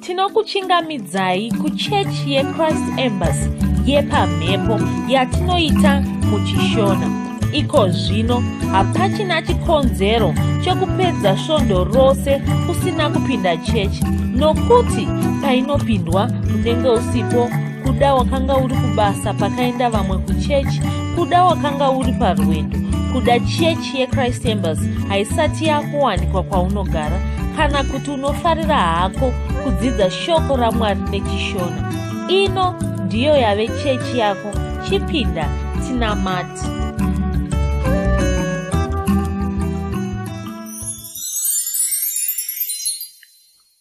Tinokuchingamidzai kuchechi yeChrist Embassy yepamhepo yatinoita muchiShona. Iko zvino hapachina chikonzero chekupedza svondo rose usina kupinda chechi nokuti painopindwa unenge usipo, kuda wakanga uri kubasa pakaenda vamwe kuchechi, kuda wakanga uri parwendo, kuda chechi yeChrist Embassy haisati yakuwanikwa kwaunogara, kana kuti unofarira hako kudzidza shoko raMwari nechiShona. Ino ndiyo yave chechi yako, chipinda tinamate.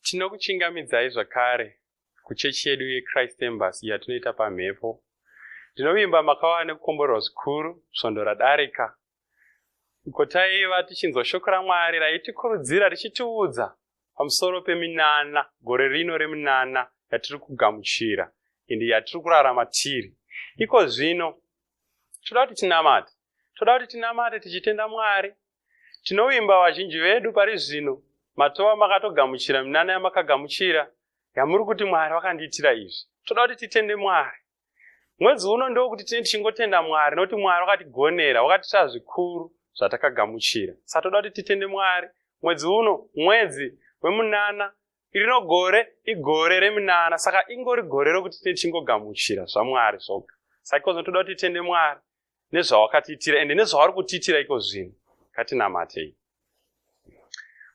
Tinokuchingamidzai zvakare kuchechi yedu yeChrist Embassy yatinoita pamhepo. Ndinovimba makava nekukomborerwa zvikuru svondo radarika uko taiva tichinzwa shoko raMwari raitikurudzira richitiudza pamusoro peminana, gore rino reminana yatiri kugamuchira ende yatiri kurarama tiri. Iko zvino toda kuti tinamate, toda kuti tinamate tichitenda Mwari. Tinovimba vazhinji vedu pari zvino matova makatogamuchira minana yamakagamuchira yamuri kuti Mwari vakandiitira izvi. Toda kuti titende Mwari. Mwedzi uno ndokuti tine tichingotenda Mwari nokuti Mwari wakatigonera, wakatiitira zvikuru zvatakagamuchira. Saka toda kuti titende Mwari. Mwedzi uno mwedzi wemunana, rino gore igore reminana, saka ingori gore rokuti tine tichingogamuchira zvaMwari zvoga. Saka ikozvino toda kuti titende Mwari nezvawakatiitira ende nezvavari kutiitira iko zvino. Ngatinamatei.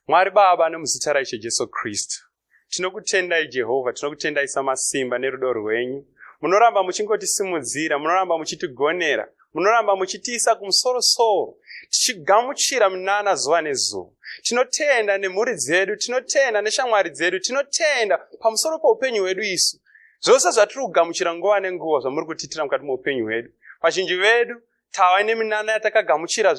Mwari Baba, nemuzita raIshe Jesu Kristu, tinokutendai Jehovha, tinokutendai samasimba nerudo rwenyu. Munoramba muchingotisimudzira, munoramba muchitigonera, munoramba muchitiisa kumusoro-soro, tichigamuchira minana zuva nezuva. Tinotenda nemhuri dzedu, tinotenda neshamwari dzedu, tinotenda pamusoro poupenyu hwedu isu. Zvose zvatiri kugamuchira nguva nenguva zvamuri kutiitira mukati meupenyu hwedu. Vazhinji vedu tava neminana yatakagamuchira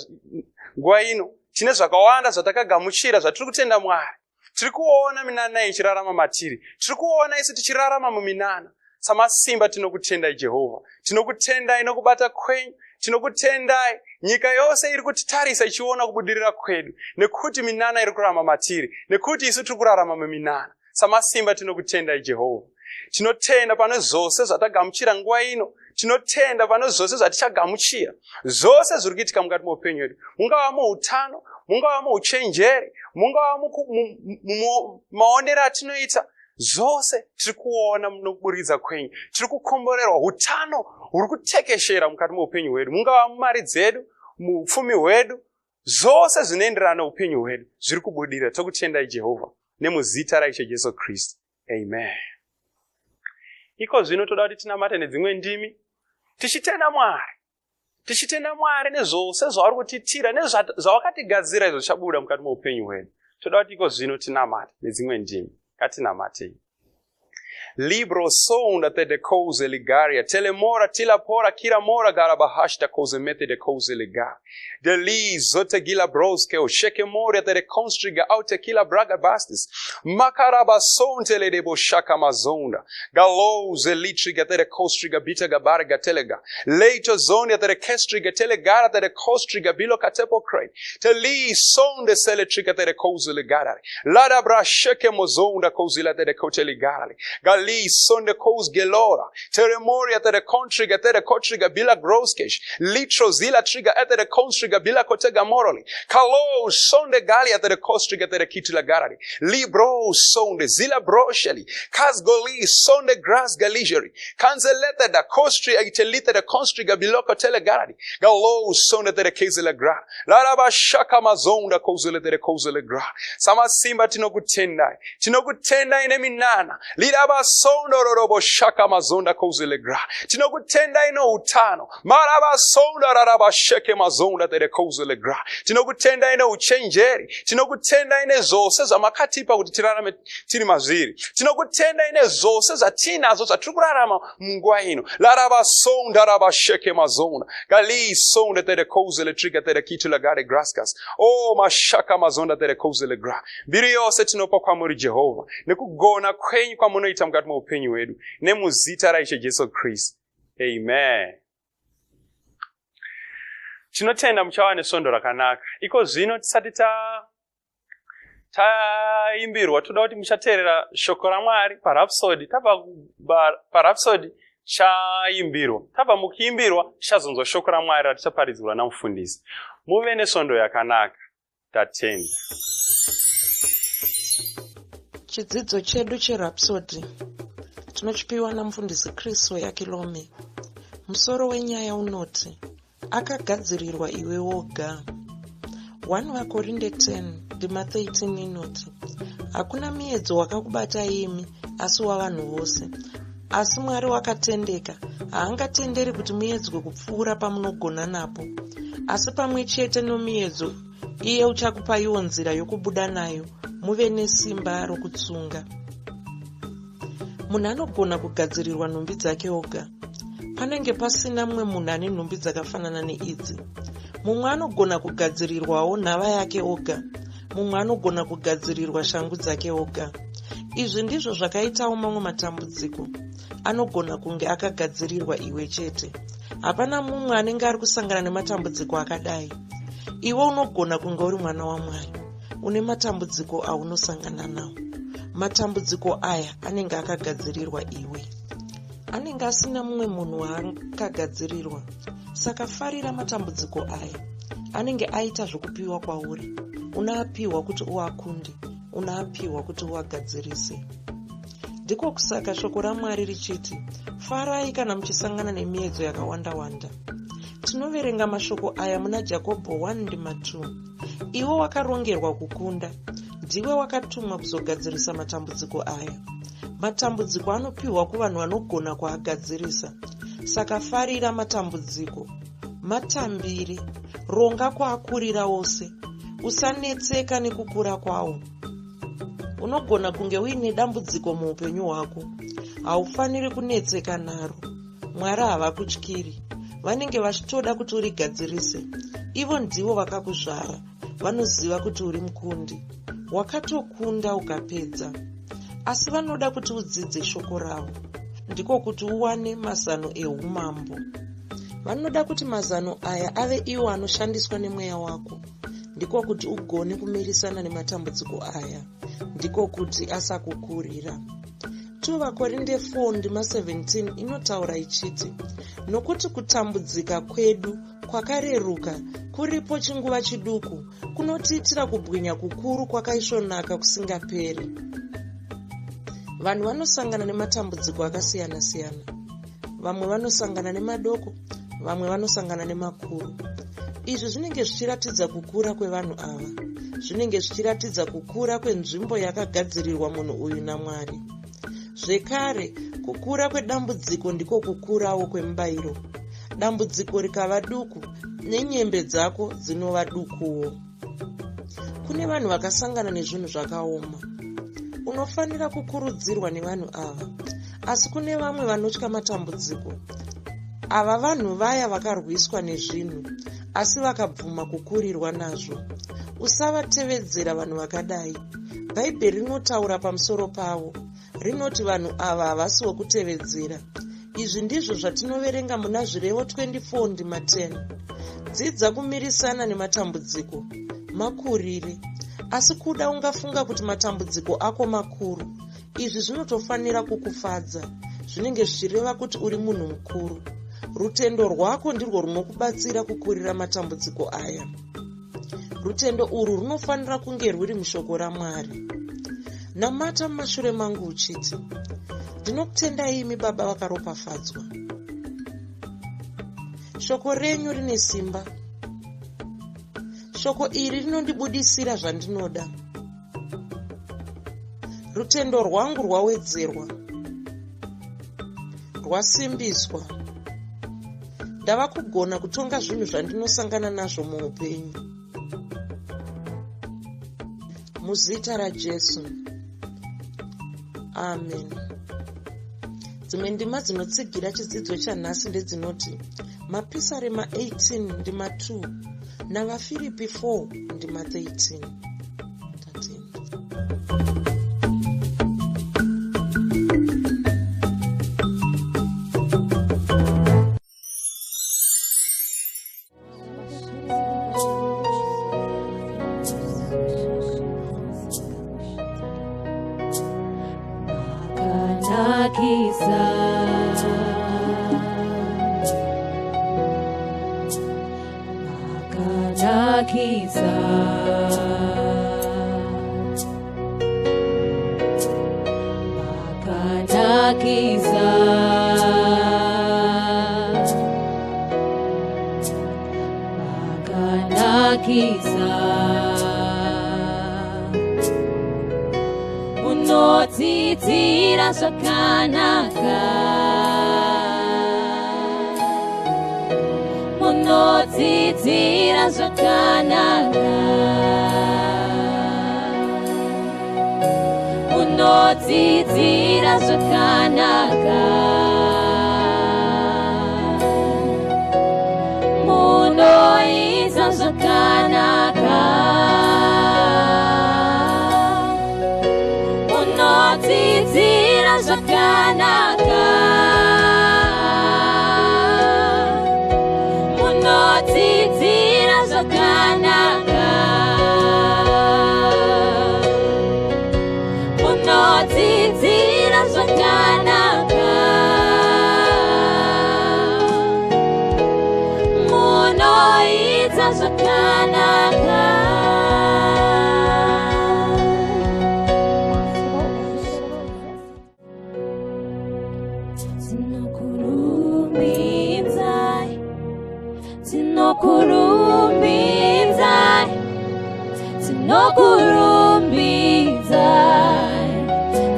nguva ino, tine zvakawanda zvatakagamuchira zvatiri kutenda Mwari. Tiri kuona minana iyi ichirarama matiri, tiri kuona isu tichirarama muminana. Samasimba tinokutendai Jehovha, tinokutendai nokubata kwenyu, tinokutendai. Nyika yose iri kutitarisa ichiona kubudirira kwedu, nekuti minana iri kurarama matiri, nekuti isu tiri kurarama muminana. Samasimba tinokutendai Jehovha. Tinotenda pane zvose zvatagamuchira nguva ino, tinotenda pane zvose zvatichagamuchira, zvose zviri kuitika mukati meupenyu hwedu, mungava muutano, mungava muuchenjeri, mungava mumaonero atinoita zvose tiri kuona nokuburikidza kwenyu. Tiri kukomborerwa, utano huri kutekeshera mukati meupenyu hwedu, mungava mumari dzedu, muupfumi hwedu, zvose zvinoenderana neupenyu hwedu zviri kubudirira. Tokutendai Jehovha nemuzita raIshe Jesu Kristu, amen. Iko zvino toda kuti tinamate nedzimwe ndimi tichitenda Mwari, tichitenda Mwari nezvose zvavari kutiitira nezvawakatigadzira izvo zvichabuda mukati meupenyu hwedu. Toda kuti iko zvino tinamate nedzimwe ndimi. Ngatinamatei. Libro sonda te de cose ligaria, telemora tila pora kira mora garabahashta cose mete de cose ligar. De li zote gila broske o sheke moria te de constriga aute kila braga bastis. Makaraba sonte le de boshaka mazonda. Galo zelitriga te de costriga bita gabara telega. Leito zonia te de kestriga telegara te de costriga bilo katepo cre. Te li sonde seletriga te de cose ligara. Ladabra sheke mozonda kozila te de koteligari. Gali sonde kos gelora. Teremoria te de contriga te de kotriga bila groskesh. Litro zila triga ete de constriga bila kotega moroli. Kalo sonde galia te de kostriga te de kitila garari. Libro sonde zila brosheli. Kasgoli sonde gras galijeri. Kanzelete da kostri etelite de constriga biloko telegarari. Galo sonde te de kezela gra. Laraba shaka mazonda kozele tere kozele gra. Samasimba tinokutendai. Tinokutendai neminana. Liraba sondo rorobo shaka mazonda kozele gra. Tinokutendai noutano. Maraba sonda raraba sheke mazonda tere kozele gra. Tinokutendai neuchenjeri. Tinokutendai nezvose zvamakatipa kuti tirarame tiri mazviri. Tinokutendai nezvose zvatinazvo zvatiri kurarama munguva ino. Laraba sonda raba sheke mazonda. Gali sonda tere kozele triga tere kitula gare graskas. Oh mashaka mazonda tere kozele gra. Mbiri yose tinopa kwamuri Jehovha nekugona kwenyu kwamunoita mukati meupenyu hwedu nemuzita raIshe Jesu Kristu. Amen. Tinotenda muchava nesvondo rakanaka. Iko zvino tisati ta Taimbirwa, toda kuti muchateerera shoko raMwari paRhapsody. Tabva paRhapsody chaimbirwa, tabva mukuimbirwa tichazonzwa shoko raMwari ratichaparidzirwa namufundisi. Muve nesvondo yakanaka. Tatenda. Chidzidzo chedu cheRhapsody tinochipiwa namufundisi Chris Oyakilome. Musoro wenyaya unoti Akagadzirirwa iwe woga. 1 VaKorinde 10 ndima 13 inoti, Hakuna miedzo wakakubatai imi asi wavanhu vose. Asi Mwari wakatendeka, haangatenderi kuti muedzwe kupfuura pamunogona napo. Asi pamwe chete nomiedzo iye uchakupaiwo nzira yokubuda nayo, muve nesimba rokutsunga. Munhu anogona kugadzirirwa nhumbi dzake oga. Panenge pasina mumwe munhu ane nhumbi dzakafanana neidzi. Mumwe anogona kugadzirirwawo nhava yake oga. Mumwe anogona kugadzirirwa shangu dzake oga. Izvi ndizvo zvakaitawo mamwe matambudziko. Anogona kunge akagadzirirwa iwe chete. Hapana mumwe anenge ari kusangana nematambudziko akadai. Iwe unogona kunge uri mwana waMwari. Une matambudziko aunosangana nawo. Matambudziko aya anenge akagadzirirwa iwe. Anenge asina mumwe munhu waakagadzirirwa. Saka farira matambudziko aya. Anenge aita zvokupiwa kwauri. Unaapiwa kuti uakunde. Unaapiwa kuti uagadzirise. Ndiko kusaka shoko raMwari richiti, Farai kana muchisangana nemiedzo yakawanda-wanda. Tinoverenga mashoko aya muna Jakobho 1 ndima 2. Iwe wakarongerwa kukunda. Ndiwe wakatumwa kuzogadzirisa matambudziko aya. Matambudziko anopiwa kuvanhu vanogona kuagadzirisa. Saka farira matambudziko. Matambire. Ronga kuakurira ose. Usanetseka nekukura kwawo. Unogona kunge uine dambudziko muupenyu hwako. Haufaniri kunetseka naro. Mwari havakutyiri. Vanenge vachitoda kuti urigadzirise. Ivo ndivo vakakuzvara. Vanoziva kuti uri mukundi. Wakatokunda ukapedza. Asi vanoda kuti udzidze shoko ravo. Ndiko kuti uwane mazano ehumambo. Vanoda kuti mazano aya ave iwo anoshandiswa nemweya wako. Ndiko kuti ugone kumirisana nematambudziko aya. Ndiko kuti asakukurira. 2 VaKorinde 4 ndima 17 inotaura ichiti, Nokuti kutambudzika kwedu kwakareruka, kuripo chinguva chiduku, kunotiitira kubwinya kukuru kwakaisvonaka kusingaperi. Vanhu vanosangana nematambudziko akasiyana-siyana. Vamwe vanosangana nemadoko, vamwe vanosangana nemakuru. Izvi zvinenge zvichiratidza kukura kwevanhu ava. Zvinenge zvichiratidza kukura kwenzvimbo yakagadzirirwa munhu uyu naMwari. Zvekare, kukura kwedambudziko ndiko kukurawo kwemubayiro. Dambudziko rikava duku, nenyembe dzako dzinova dukuwo. Kune vanhu vakasangana nezvinhu zvakaoma. Unofanira kukurudzirwa nevanhu ava. Asi kune vamwe vanotya matambudziko. Ava vanhu vaya vakarwiswa nezvinhu, asi vakabvuma kukurirwa nazvo. Usavatevedzera vanhu vakadai. Bhaibheri rinotaura pamusoro pavo. Rinoti vanhu ava havasi vokutevedzera. Izvi ndizvo zvatinoverenga muna Zvirevo 24 ndima 10. Dzidza kumirisana nematambudziko. Makurire. Asi kuda ungafunga kuti matambudziko ako makuru. Izvi zvinotofanira kukufadza. Zvinenge zvichireva kuti uri munhu mukuru. Rutendo rwako ndirwo runokubatsira kukurira matambudziko aya. Rutendo urwu runofanira kunge rwuri mushoko raMwari. Namata mumashure mangu uchiti, Ndinokutendai imi Baba vakaropafadzwa. Shoko renyu rine simba. Shoko iri rinondibudisira zvandinoda. Rutendo rwangu rwawedzerwa. Rwasimbiswa. Ndava kugona kutonga zvinhu zvandinosangana nazvo muupenyu. Muzita raJesu. Amen. Dzimwe ndima dzinotsigira chidzidzo chanhasi ndedzinoti Mapisarema 18 ndima 2 naVaFiripi 4 ndima 13. Tatenda. Makanakisa. Makanakisa. Makanakisa. Makanakisa. Munotiitira zvakanaka. Munotiitira zvakanaka. Munotiitira zvakanaka. Munoita zvakanaka. Munotiitira zvakanaka. Munotiitira zvakanaka. Munotiitira zvakanaka. Munoita zvakanaka. Tinokurumbidzai, tinokurumbidzai, tinokurumbidzai,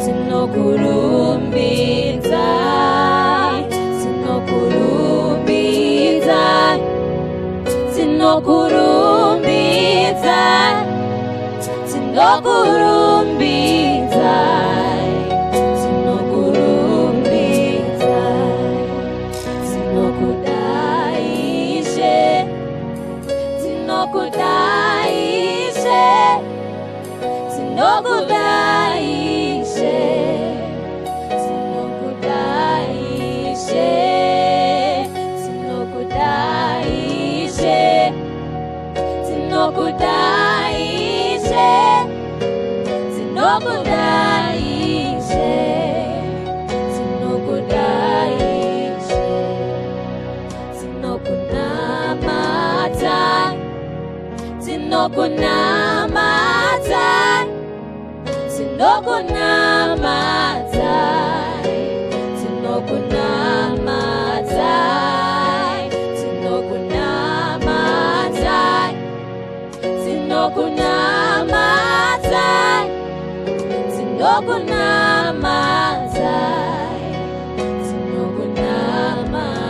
tinokurumbidzai, tinokurumbidzai, tinokurumbidzai, tinokurumbidzai, tinokurumbidzai, tinokudai Ishe, tinokudai Ishe, tinokudai Ishe, tinokudai Ishe, tinokudai Ishe, tinokudai Ishe, tinokudai Ishe, tinokudai Ishe, tinokunamata, tinokunamata, tinokunamata, tinokunamata, tinokunamata, tinokunamata, tinokunamata, tinokunamata.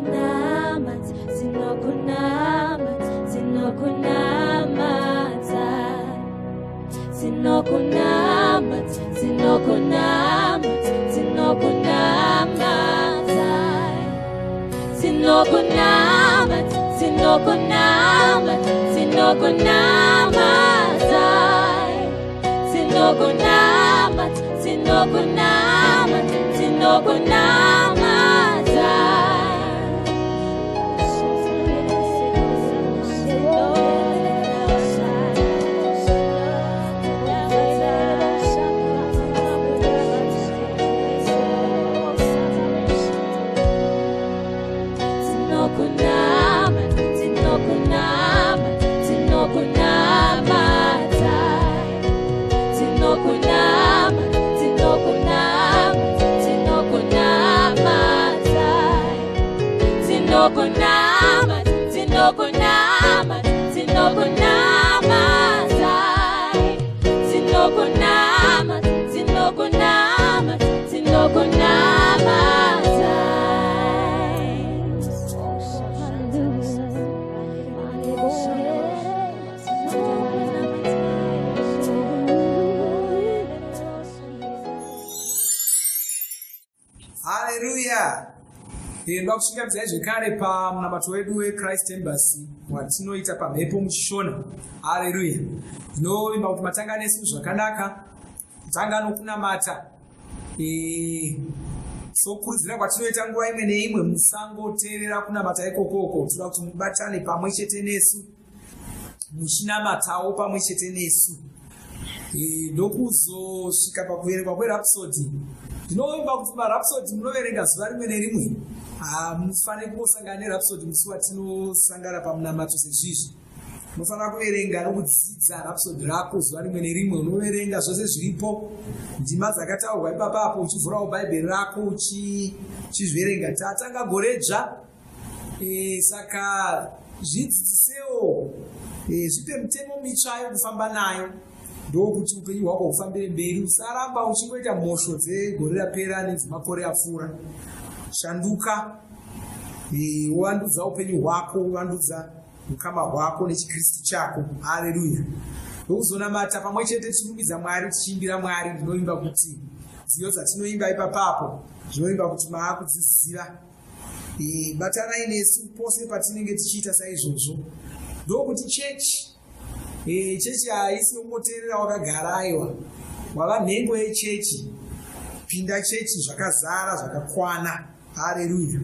Tinokunamata, tinokunamata, tinokunamata. Tinokunamata, tinokunamata, tinokunamata. Tinokunamata, tinokunamata, tinokunamata. Tinokunamata, tinokunamata, tinokunamata. Tinokunama, tinokunama, tinokunamata. Tinokunama, tinokunama, tinokunamata. Tinokunama, tinokunama, tinokunamata. Tinokunama, tinokunama, tinokunamata. Haleluya! Ndoda kusvikamidzai zvekare pamunamato wedu weChrist Embassy watinoita pamhepo muchiShona. Haleluya! Ndinovimba kuti matanga nesu zvakanaka. Tanga nokunamata. E, sokurudzira kwatinoita nguva imwe neimwe, musangoteerera kunamata ikokoko. Toda kuti mubatane pamwe chete nesu, muchinamatawo pamwe chete nesu. E, ndokuzosvika pakuverengwa kwerapsody. Ndinovimba kuti marapsody munoverenga zuva rimwe nerimwe. Hamufaniri kungosangana nerapsody musi watinosangana pamunamato sezvizvi. Unofanira kuverenga nokudzidza rhapsody rako zuva rimwe nerimwe. Unoverenga zvose zviripo, ndima dzakataurwa ipapapo, uchivhurawo Bhaibheri rako uchizviverenga. Tatanga goredzva, e, saka zvidzidzisewo, e, zvipe mitemo mitsva yokufamba nayo, ndokuti upenyu hwako hufambire mberi. Usaramba uchingoita mhosho dzegore rapera nedzemakore apfuura. Shanduka, e, wovandudza upenyu hwako, wovandudza ukama hwako nechiKristu chako. Haleluya! Ndokuzonamata pamwe chete tichirumbidza Mwari, tichiimbira Mwari. Ndinovimba kuti nziyo dzatinoimba ipapapo, ndinovimba kuti maakudziziva. E, batanai nesu pose patinenge tichiita saizvozvo. Ndokuti chechi, e, chechi haisi yongoteerera wakagara. Aiwa, wava nhengo yechechi, pinda chechi zvakazara, zvakakwana. Haleluya!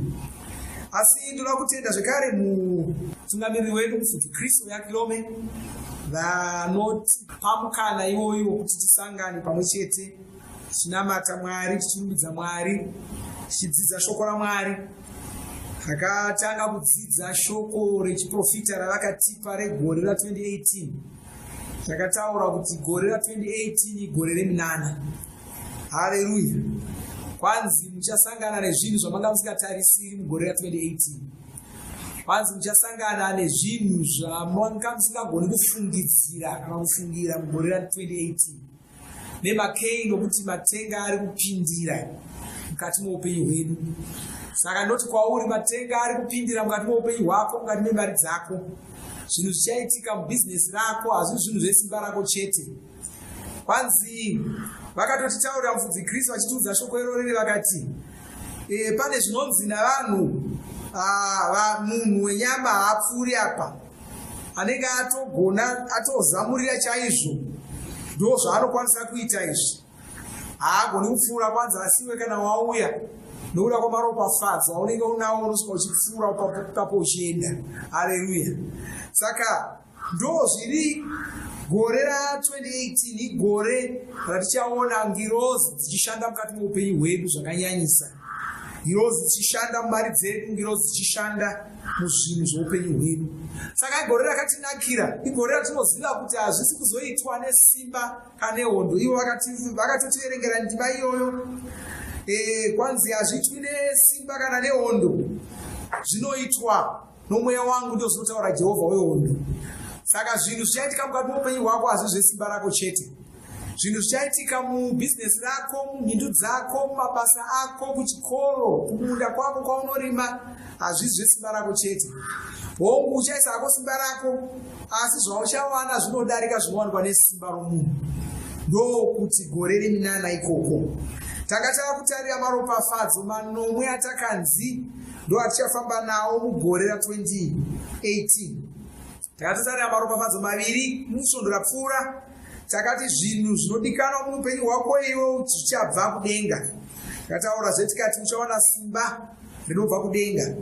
Asi ndoda kutenda zvekare mutungamiriri wedu, Mufudzi Kristu Yakilome, vanotipa mukana iwoyu wokuti tisangane pamwe chete tichinamata Mwari, tichirumbidza Mwari, tichidzidza shoko raMwari. Takatanga kudzidza shoko rechiprofita ravakatipa regore ra2018. Takataura kuti gore ra2018 igore reminana. Haleluya! Kwanzi muchasangana nezvinhu zvamanga musingatarisiri mugore ra2018. Kwanzi muchasangana nezvinhu zvamanga musingagoni kufungidzira kana kufungira mugore ra2018. Nemakei? Nokuti matenga ari kupindira mukati meupenyu hwedu. Saka ndoti kwauri, matenga ari kupindira mukati meupenyu hwako, mukati memari dzako. Zvinhu zvichaitika mubhizinesi rako hazvisi zvinhu zvesimba rako chete. Kwanzi vakatotitaurira Mufudzi Kristu vachitiudza shoko iroriri, vakati, e, pane zvinonzi navanhu, munhu wenyama haapfuuri apa, anenge atogona atozamurira chaizvo, ndo zvaanokwanisa kuita izvi, haagoni kupfuura. Kwanzi asiwe kana wauya nokuda kwamaropafadzo aunenge unawo, unosvika uchipfuura ipapo uchienda. Haleluya! Saka ndo zviri gore ra2018, igore ratichaona ngirozi dzichishanda mukati meupenyu hwedu zvakanyanyisa, ngirozi dzichishanda mumari dzedu, ngirozi dzichishanda muzvinhu zveupenyu hwedu. Saka igore rakatinakira, igore ratinoziva kuti hazvisi kuzoitwa nesimba kana hondo. Ivo vakatotiverengera ndima iyoyo, e, kwanzi hazviitwi nesimba kana nehondo, zvinoitwa nomweya wangu, ndo zvinotaura Jehovha wehondo. Saka zvinhu zvichaitika mukati meupenyu hwako hazvi zvesimba rako chete. Zvinhu zvichaitika mubhizinesi rako, mumhindu dzako, mumabasa ako, kuchikoro, kumunda kwako kwaunorima, hazvisi zvesimba rako chete. Hongu, uchaisa hako simba rako, asi zvauchawana zvinodarika zvinowanikwa nesimba romunhu. Ndokuti gore reminana ikoko. Tanga tava kutarira maropafadzo manomwe atakanzi ndo atichafamba nawo mugore ra2018. Takatotarira maropafadzo maviri musvondo rapfuura. Takati zvinhu zvinodikanwa muupenyu hwako iwe zvichabva kudenga. Takataurazve tikati uchawana simba rinobva kudenga.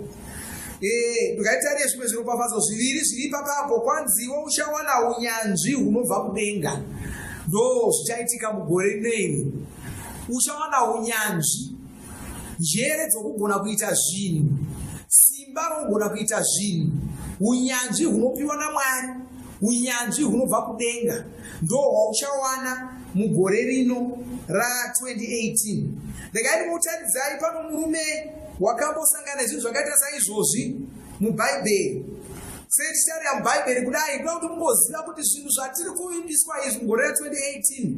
E, ndikaitarire zvimwe zviropafadzo zviviri zviri ipapapo. Kwanziwo uchawana unyanzvi hunobva kudenga. Ndo zvichaitika mugore rinoiri. Uchawana unyanzvi, njere dzokugona kuita zvinhu, simba rokugona kuita zvinhu, unyanzvi hunopiwa naMwari, unyanzvi hunobva kudenga, ndo hwauchawana mugore rino ra2018. Regai ndimutaridzai pano murume wakambosangana nezvinhu zvakaita saizvozvi muBhaibheri. Setitarira muBhaibheri kudai, ndoda kuti mungoziva kuti zvinhu zvatiri kuvimbiswa izvi mugore ra2018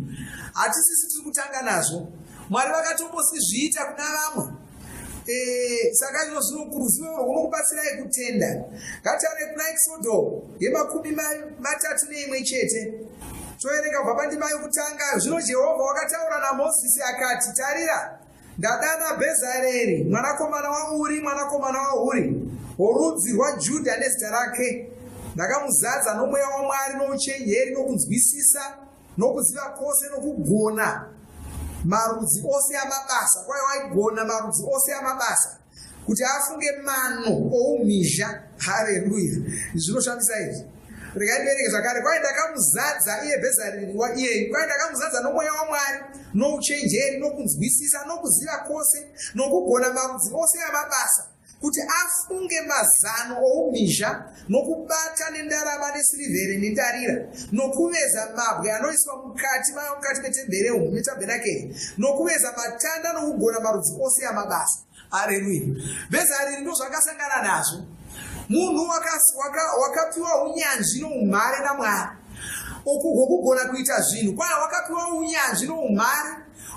hatisisi tiri kutanga nazvo. Mwari vakatombosizviita kuna vamwe. E, saka izvo zvinokuruzivo urwo hunokubatsirai kutenda. Ngatiare kuna Exodo ye31, toverenga kubva pandima yokutanga. Zvino Jehovha wakataura naMozisi akati, "Tarira, ndadana Bhezareri mwanakomana waUri, mwanakomana waHuri, worudzi rwaJudha, nezita rake. Ndakamuzadza nomweya waMwari, nouchenjeri, nokunzwisisa." Nokuziva kwose nokugona marudzi ose amabasa. Kwai waigona marudzi ose amabasa kuti afunge mano oumhizha. Hareruya! Zvinoshamisa izvi. Regai ndiverenge zvakare. Kwai ndakamuzadza iye Bhezareri iyeyu, kwai ndakamuzadza nomweya waMwari, nouchenjeri, nokunzwisisa, nokuziva kwose, nokugona marudzi ose amabasa, kuti afunge mazano oumhizha, nokubata nendarama nesirivheri nendarira, nokuveza mabwe anoiswa mukati mukati metembere umu metabhenakeri, nokuveza matanda, nokugona marudzi ose amabasa. Hareruya! Bhezareri ndozvakasangana nazvo. Munhu wakapiwa unyanzvi noumhare naMwari hwokugona kuita zvinhu. Kwai wakapiwa unyanzvi noumhare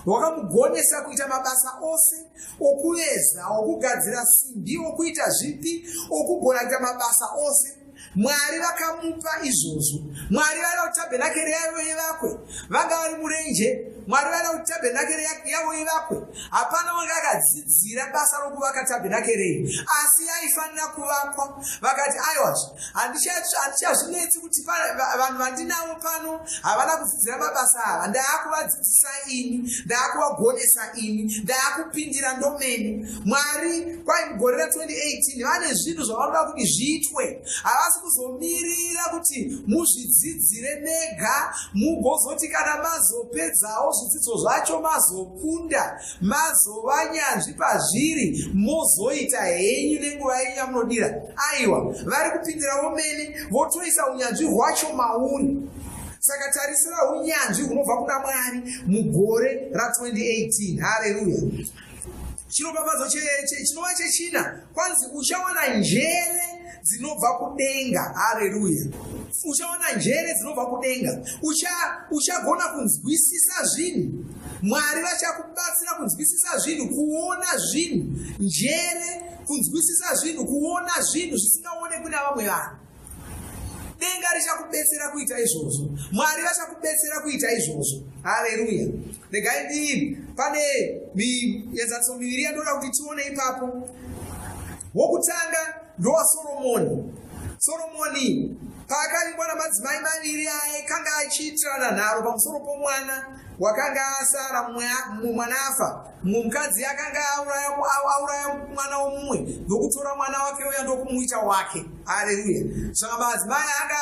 hwakamugonesa kuita mabasa ose okuveza, okugadzira simbi, okuita zvipi, okugona kuita mabasa ose. Mwari vakamupa izvozvo. Mwari vaida kuti tabhenakeri yavo ivakwe. Vanga vari murenje. Mwari vaida kuti tabhenakeri yavo ivakwe. Hapana wanga akadzidzira basa rokuvaka tabhenakeri iyi, asi yaifanira kuvakwa. Vakati, aiwazve, handichazvinetsi kuti vanhu vandinavo pano havana kudzidzira mabasa ava. Ndaakuvadzidzisa ini, ndaakuvagonesa ini, ndaakupindira ndomene. Mwari kwai mugore ra2018 vane zvinhu zvavanoda kuti zviitwe. Havasi kuzomirira kuti muzvidzidzire mega, mugozoti kana mazopedzawo zvidzidzo zvacho, mazokunda, mazova nyanzvi pazviri, mozoita henyu nenguva yenyu yamunodira. Aiwa, vari kupindira vomene, votoisa unyanzvi hwacho mauri. Saka tarisira unyanzvi hunobva kuna Mwari mugore ra2018. Hareruya! Chiropafadzo chinova chechina, kwanzi uchawana njere dzinobva kudenga. Hareruya! Uchawana njere dzinobva kudenga. Uchagona kunzwisisa zvinhu. Mwari vachakubatsira kunzwisisa zvinhu, kuona zvinhu, njere, kunzwisisa zvinhu, kuona zvinhu zvisingaonekwi navamwe vanhu. Denga richakubetsera kuita izvozvo. Mwari vachakubetsera kuita izvozvo. Hareruya! Regai ndii pane mienzaniso miviri yandoda kuti tione ipapo. Wokutanga ndowaSoromoni. Soromoni paakavingwa namadzimai maviri aikanga achiitirana nharo pamusoro pomwana wakanga asara, mumwe mwana afa, mumwe mukadzi akanga auraya mwana womumwe ndokutora mwana wake uya ndokumuita wake. Hareruya! Saka madzimai anga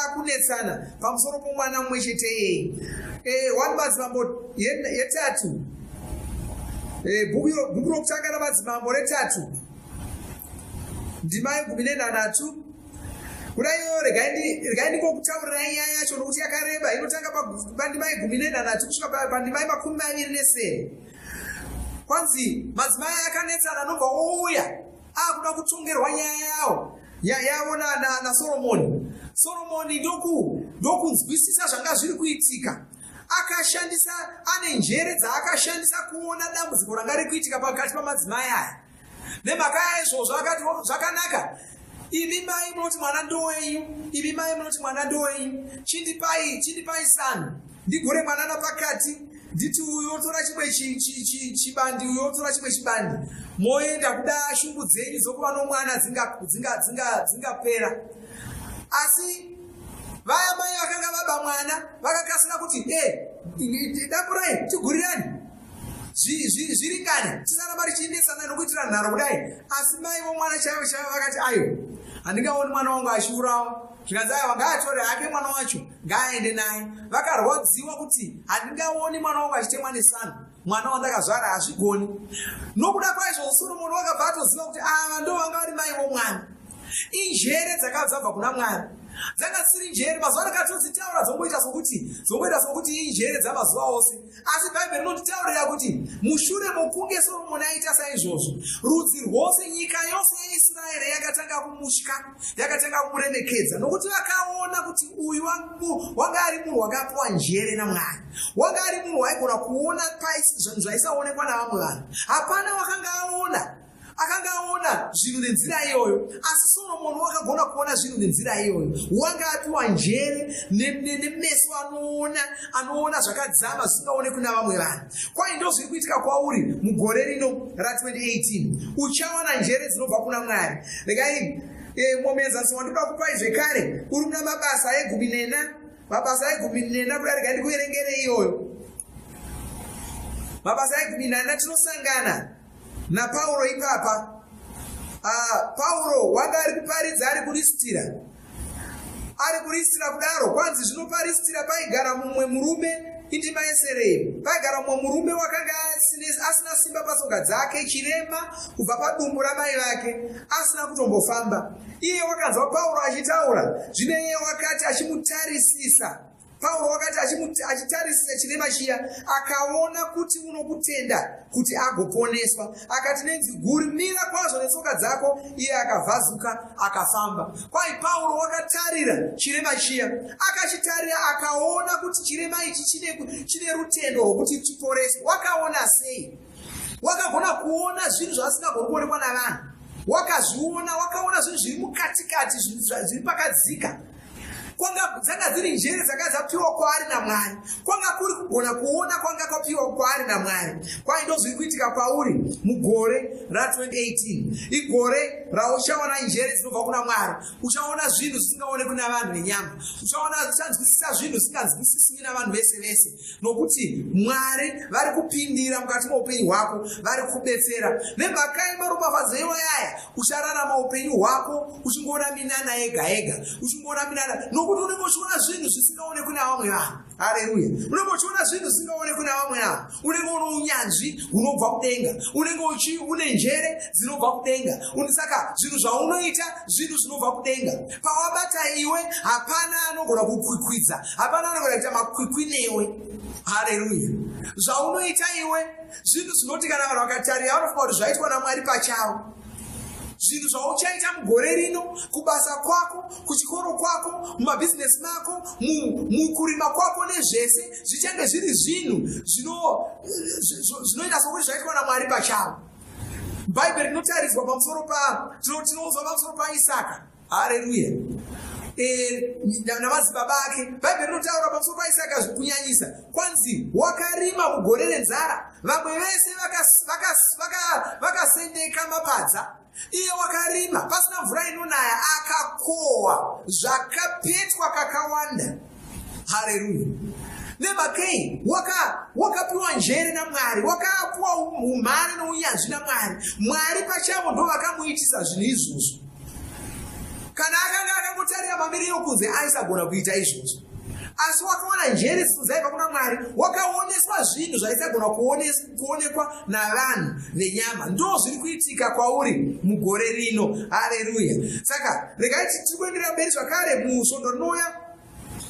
akunetsana pamusoro pomwana mumwe chete iyeye. 1 Madzimambo yetatu, bhuku rokutanga raMadzimambo retatu, ndima yegumi nenhanhatu. Kuda iyoyo, regai ndingokutaurirai nyaya yacho nokuti yakareba. Inotanga pandima yegumi nenhanhatu kusvika pandima yemakumi maviri nesere. Kwanzi madzimai akanetsana, anobva ouya akuda kutongerwa nyaya yavo naSoromoni. Soromoni ndokunzwisisa zvanga zviri kuitika. Akashandisa, ane njere dzaakashandisa kuona dambudziko ranga riri kuitika pakati pamadzimai aya. Nemhaka yaizvozvo akati, "Zvakanaka, imi mai munoti mwana ndowenyu, imi mai munoti mwana ndowenyu, chindipai sanhu ndigure mwana napakati, nditi uyu otora chimwe chibandi, uyu otora chimwe chibandi, moenda. Kuda shungu dzenyu dzokuva nomwana dzingapera." Asi vaya mai vakanga vaba mwana vakakasira kuti, "E, damburai, tigurirani, zviringane, tisaramba tichiendesana nokuitira nharo kudai." Asi mai vomwana chaivo chaivo vakati, "Aiwa, handingaoni mwana wangu achiurawa." Zvikanzi, "Aiwa, ngaatore hake mwana wacho, ngaaende naye." Vakarwadziwa kuti, "Handingaoni mwana wangu achitemwa nesanhu, mwana wandakazvara, hazvigoni." Nokuda kwaizvozvo Soromoni wakabva atoziva kuti ava ndo vanga vari mai vomwana. Injere dzakabva dzabva kuna Mwari, dzanga dzisiri njere mazuva ano. Katodzitaura dzongoita sokuti injere dzamazuva ose, asi Bhaibheri rinotitaurira kuti mushure mokunge Soromoni aita saizvozvo, rudzi rwose, nyika yose yeIsraeri yakatanga kumutya, yakatanga kumuremekedza, nokuti vakaona kuti uyu wanga ari munhu wakapiwa njere naMwari, wanga ari munhu waigona kuona zvinhu zvaisaonekwa navamwe vanhu. Hapana wakanga aona, akanga aona zvinhu nenzira iyoyo, asi Soromoni wakagona kuona zvinhu nenzira iyoyo. Wanga apiwa njere nemeso anoona zvakadzama zvisingaonekwi navamwe vanhu. Kwai ndo zviri kuitika kwauri mugore rino ra2018. Uchawana njere dzinobva kuna Mwari. Regai mumwe muenzaniso wandinoda kupai zvekare uri muna Mabasa egumi nena. Mabasa egumi nena, kudarika ndikuverengere iyoyo. Mabasa egumi nana, tinosangana naPauro ipapa. Pauro wanga ari kuparidza ari kuRistira. Ari kuRistira kudaro, kwanzi zvino paRistira paigara mumwe murume, indima yeserei, paigara mumwe murume wakanga asina simba patsoka dzake, chirema kubva padumbu ramai vake, asina kutombofamba. Iye wakanzwa Pauro achitaura. Zvino iye wakati achimutarisisa, Pauro wakati achitarisisa chirema chiya, akaona kuti unokutenda kuti agoponeswa, akati nenzwi guru, "Mira kwazvo netsoka dzako." Iye akavhazuka, akafamba. Kwai Pauro wakatarira chirema chiya, akachitarira, akaona kuti chirema ichi chine rutendo rwokuti chiporeswe. Wakaona sei? Wakagona kuona zvinhu zvaasingagoni kuonekwa navanhu. Wakazviona, wakaona zvinhu zviri mukatikati, zvinhu zviri pakadzika. Kwanga dzanga dziri njere dzanga dzapiwa kwaari naMwari. Kwanga kuri kugona kuona kwanga kwapiwa kwaari naMwari. Kwai ndozviri kuitika kwauri mugore ra2018. Igore rauchaona njere dzinobva kuna Mwari. Uchaona zvinhu zvisingaonekwi navanhu venyama. Uchaona, uchanzwisisa zvinhu zvisinganzwisisiwi navanhu vese vese, nokuti Mwari vari kupindira mukati meupenyu hwako, vari kubetsera. Nemhaka yemaropafadzo iwayaya, uchararama upenyu hwako uchingoona minana yega yega, uchingoona minana, nokuti unenge uchiona zvinhu zvisingaonekwi navamwe vanhu. Hareruya! Unenge uchiona zvinhu zvisingaonekwi navamwe vanhu. Unenge une unyanzvi hunobva kudenga, unenge uchi une njere dzinobva kudenga. Saka zvinhu zvaunoita zvinhu zvinobva kudenga. Pawabata iwe, hapana anogona kukwikwidza, hapana anogona kuita makwikwi newe. Hareruya! Zvaunoita iwe zvinhu zvinoti kana vanhu vakatarira, vanofunga kuti zvaitwa naMwari pachavo. Zvinhu zvauchaita mugore rino, kubasa kwako, kuchikoro kwako, mumabhizinesi mako, mukurima kwako nezvese, zvichange zviri zvinhu zvinoita sokuti zvaitwa naMwari pachavo. Bhaibheri rinotaridzwa pamusoro pa, tinoudzwa pamusoro paIsaka. Hareruya! Namadzibaba ake. Bhaibheri rinotaura pamusoro paIsaka kunyanyisa. Kwanzi wakarima mugore renzara, vamwe vese vakasendeka mapadza, iye wakarima pasina mvura inonaya, akakohwa zvakapetwa kakawanda. Hareruya! Nemhakei? Wakapiwa njere naMwari, wakapiwa umhare nounyanzvi naMwari. Mwari pachavo ndo vakamuitisa zvinhu izvozvo. Kana akanga akangotarira mamiriro kunze, aisagona kuita izvozvo, asi wakawana njere dzaibva kuna Mwari. Wakaoneswa zvinhu zvaisagona kuonekwa navanhu venyama. Ndo zviri kuitika kwauri mugore rino. Hareruya! Saka regai tiri kuenderera mberi zvakare musvondo rinouya.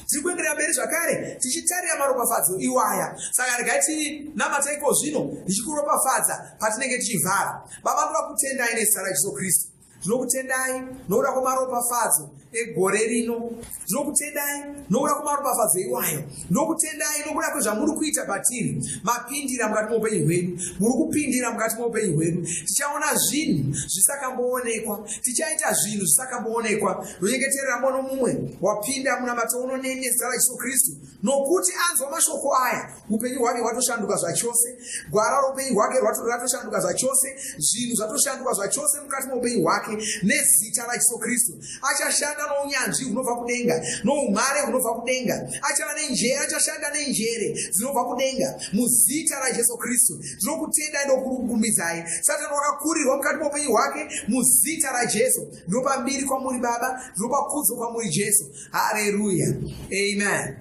Tiri kuenderera mberi zvakare tichitarira maropafadzo iwaya. Saka regai tinamata iko zvino, ndichikuropafadza patinenge tichivhara. Baba, ndoda kutendai nezita raJesu Kristu. Ndinokutendai nokuda kwemaropafadzo egore rino. Ndinokutendai nokuda kwemaropafadzo iwayo. Ndinokutendai nokuda kwezvamuri kuita patiri. Mapindira mukati meupenyu hwedu, muri kupindira mukati meupenyu hwedu. Tichaona zvinhu zvisakamboonekwa, tichaita zvinhu zvisakamboonekwa. Ndonyengeterera mumwe nomumwe wapinda munamato uno nezita raJesu Kristu, nokuti anzwa mashoko aya, upenyu hwake hwatoshanduka zvachose, gwara roupenyu hwake ratoshanduka zvachose, zvinhu zvatoshanduka zvachose mukati meupenyu hwake nezita raJesu Kristu. Achashanda nounyanzvi hunobva kudenga, noumhare hunobva kudenga. Achava nenjere, achashanda nenjere dzinobva kudenga muzita raJesu Kristu. Ndinokutendai, ndokurukumbidzai. Satani wakakurirwa mukati meupenyu hwake muzita raJesu. Ndinopa mbiri kwamuri Baba, ndinopa kudzo kwamuri Jesu. Hareruya, amen.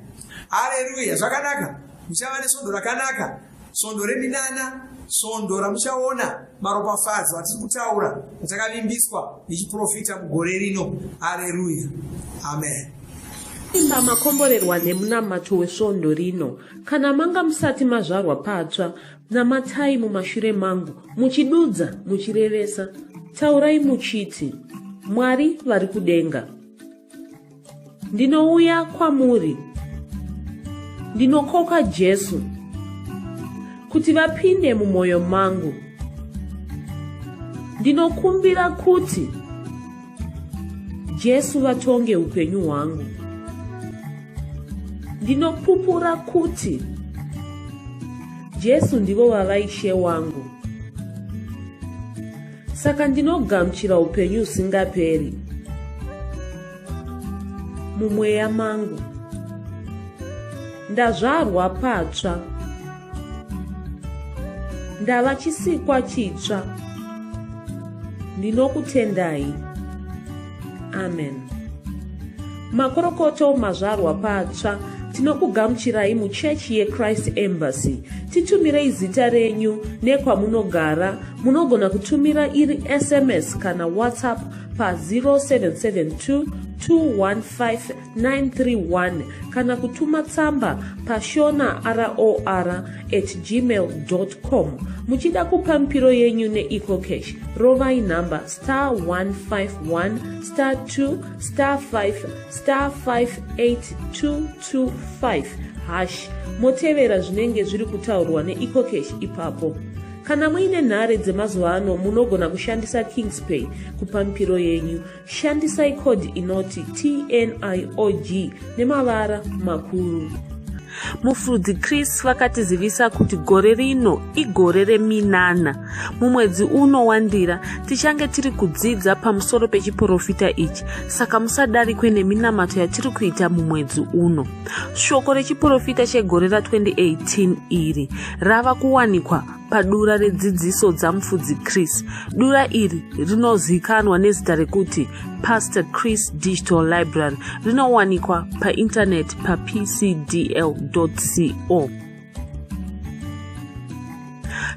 Hareruya! Zvakanaka, muchava nesvondo rakanaka, svondo reminana, svondo ramuchaona maropafadzo atiri kutaura, atakavimbiswa nechiprofita mugore rino. Hareruya, amen. Imba makomborerwa nemunamato wesvondo rino. Kana manga musati mazvarwa patsva, namatai mumashure mangu muchidudza muchirevesa. Taurai muchiti, "Mwari vari kudenga, ndinouya kwamuri. Ndinokoka Jesu kuti vapinde mumwoyo mangu. Ndinokumbira kuti Jesu vatonge upenyu hwangu. Ndinopupura kuti Jesu ndivo vava Ishe wangu. Saka ndinogamuchira upenyu husingaperi mumweya mangu. Ndazvarwa patsva. Ndava chisikwa chitsva. Ndinokutendai. Amen. Makorokoto mazvarwa patsva. Tinokugamuchirai muchechi yeChrist Embassy. Titumirei zita renyu nekwamunogara. Munogona kutumira iri SMS kana WhatsApp pa0772 215 931 kana kutuma tsamba pashona ror at gmail com. Muchida kupa mipiro yenyu neEcoCash, rovai nhamba star 151 star 2 star 5 star 58225 hash, motevera zvinenge zviri kutaurwa neEcoCash ipapo. Kana muine nhare dzemazuva ano, munogona kushandisa Kingspay kupa mipiro yenyu. Shandisai code inoti TNIOG nemavara makuru. Mufudzi Chris vakatizivisa kuti gore rino igore reminana. Mumwedzi uno waNdira tichange tiri kudzidza pamusoro pechiprofita ichi, saka musadarikwe neminamato yatiri kuita mumwedzi uno. Shoko rechiprofita chegore ra2018 iri rava kuwanikwa padura redzidziso dzamufudzi Chris. Dura iri rinozivikanwa nezita rekuti Pastor Chris Digital Library. Rinowanikwa paintaneti papcdl co.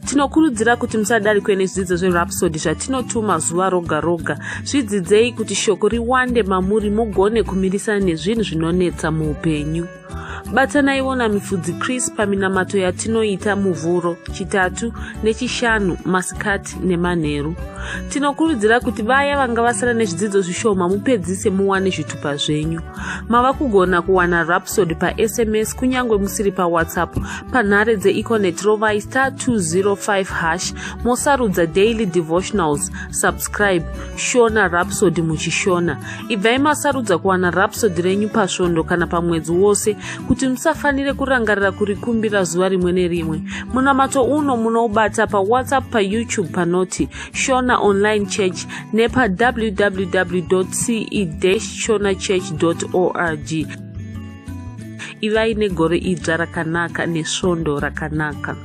Tinokurudzira kuti musadarikwe nezvidzidzo zveRhapsody zvatinotuma zuva roga roga. Zvidzidzei kuti shoko riwande mamuri, mugone kumirisana nezvinhu zvinonetsa muupenyu. Batanaiwo namufudzi Chris paminamato yatinoita Muvhuro, Chitatu neChishanu masikati nemanheru. Tinokurudzira kuti vaya vanga vasara nezvidzidzo zvishoma mupedzise muwane zvitupa zvenyu. Mava kugona kuwana Rhapsody paSMS kunyange musiri paWhatsApp. Panhare dzeEconet, rovai star 205 hash, mosarudza Daily Devotionals, subscribe Shona Rhapsody muchiShona. Ibvai masarudza kuwana Rhapsody renyu pasvondo kana pamwedzi wose kuti musafanire kurangarira kurikumbira zuva rimwe nerimwe. Munamato uno munoubata paWhatsApp, paYouTube panoti Shona Online Church nepa www ce shona church org. Ivai negore idzva rakanaka nesvondo rakanaka.